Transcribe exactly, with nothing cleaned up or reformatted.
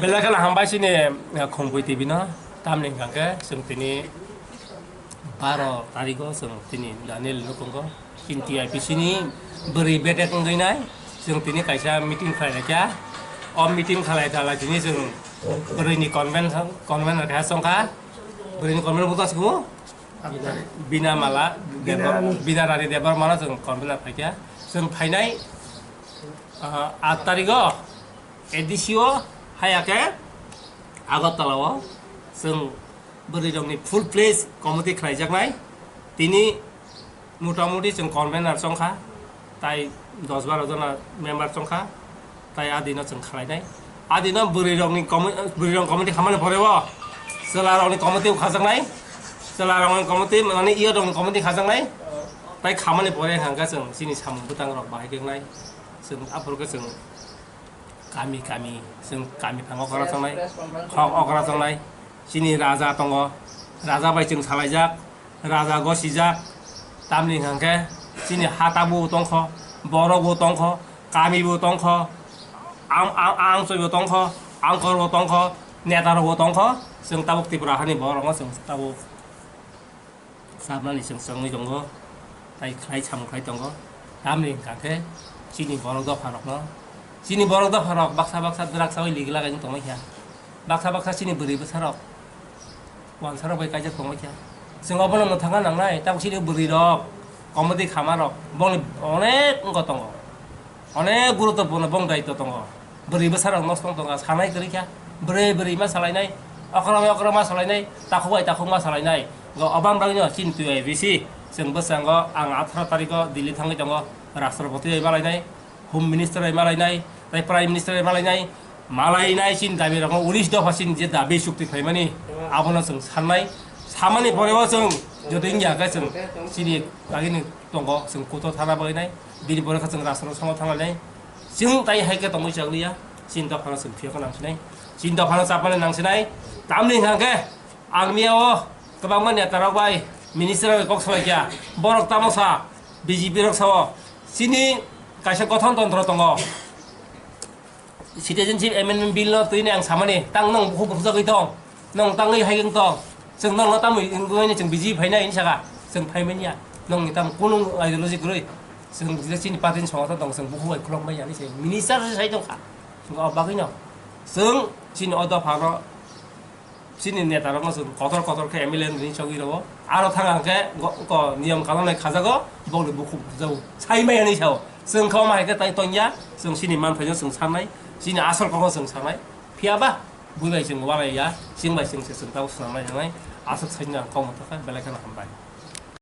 Belai kheno hambai chini, eh, Khumkui T V no. Tamni hwnkha khe chwng tini baro tarigo chwng tini Daniel nukhungo. Chini T I P C ni bwrwi bedek wngwi nai. Chwng tini kaisa meeting khlai laikha. O meeting khlai tala tini chwng bwrwini convention, convener khe chongkha. Bwrwini convener buta siku? Bina Mala Debbar-, Bina Rani Debbarma no chwng convener phaikha. Chwng phainai, ah, aat tarigo A D C o haya khe Agartala o chwng bwrwi rokni full fledged committee khlaijaknai. Tini motamuti chwng convener chongkha, tai dos baro jona member chongkha, tai adino chwng khlainai. Adino bwrwi rokni commi-, bwrwi rok committee khamani pore o chwla rokni committee bo khajaknai, chwla rokni committee mane iyo rokni committee khajaknai. Tai khamani pore hwnkha chwng chini samung bwtang rok bahai khe wngnai, chwng aphuru khe chwng kami kami, chwng kami phang okra tongnai, khok okra tongnai. Chini raja tongo, raja bai chwng salaijak, raja gosijak. Tamni hwnkha khe chini ha tabuk tongkho, borok bo tongkho, kami bo tongkho, ang, ang, ang choi bo tongkho, angkor bo tongkho, neta rok bo tongkho. Chwng tabuk Tripura hani borok no chwng tabuk Sabnani chwng chwngwi tongo, tai khlai samung khlai tongo. Tamni hwnkha khe chini borok dopha rokno, chini borok dopha rok baksa baksa drugs oi ligi lagai tongwi kha. Baksa baksa chini bwrwi bwsa rok wansa rok bai kaijak tongwi kha. Chwng obono mwthangna nangnai, tabuk chini bwrwi rok, comedy khama rok, bongni onek wngkha tongo. Onek guruttopurno bong daitto tongo. Bwrwi bwsarok nosto wng tongo, sanai kwrwi kha. Bwrwi bwrwi ma salainai, okra bai okra ma salainai, takhuk bai takhuk ma salainai. Go obam bagwino chini twi bai bisi. Chwng bwskango ang atharo tariko Delhi thangwi tongo, Rashtrapati bai malainai, Home Minister bai malainai, tei Prime Minister bai malainai. Malainai chini dabi rokno unis dopha chini je dabi chukti phaimani, abono chwng sannai. Samani pore o chwng joto wngya khe chwng chini bagwino tongo, chwng kuto thana bagwinai. Bini pore khe chwng Rashtra Songho thanglainai. Chwng tai hai khe tongwi chakliya. Chini dophano chwng phiyokhe nangsinai. Chini dophano chapmani nangsinai. Tamni hwnkha khe ang miyao kwbangma neta rok bai, minister rok bai kok salai kha. Borok tamo sa, B J P rok sao. Chini kaisa gothon tontro tongo. Citizenship Amendment Bill no twi ang samani, tang nong bukhuk bukhuk jagwi tong, nong tangwi hai wng tong, chwng nongno tamwi wngwi chwng B J P phainai hinwi saka, chwng phaimani ya, nongni tam kunu ideology kwrwi, chwng je chini party ni songothon tong, chwng bukhuk bai khulok manya hinwi se minister se sai tongkha, chwng o bagwino chwng chini o dophano. Chini neta rokno chwng kotor kotor khe M L A wngwi chogwi rwo. Aro thang ang khe go-, ko niyom kanun nai khajago, bokni bukhuk bujago. Sai maya hinwi sao. Chwng khe omo hai khe tai tongya, chwng chini manthaino chwng sanai, chini asol kokno chwng sanai. Phiya ba, bui bai chwng walai ya, chwng bai chwng se chwng tabo swnamnai nangnai. Aswk saino ang kokno thokha, belai kheno hambai.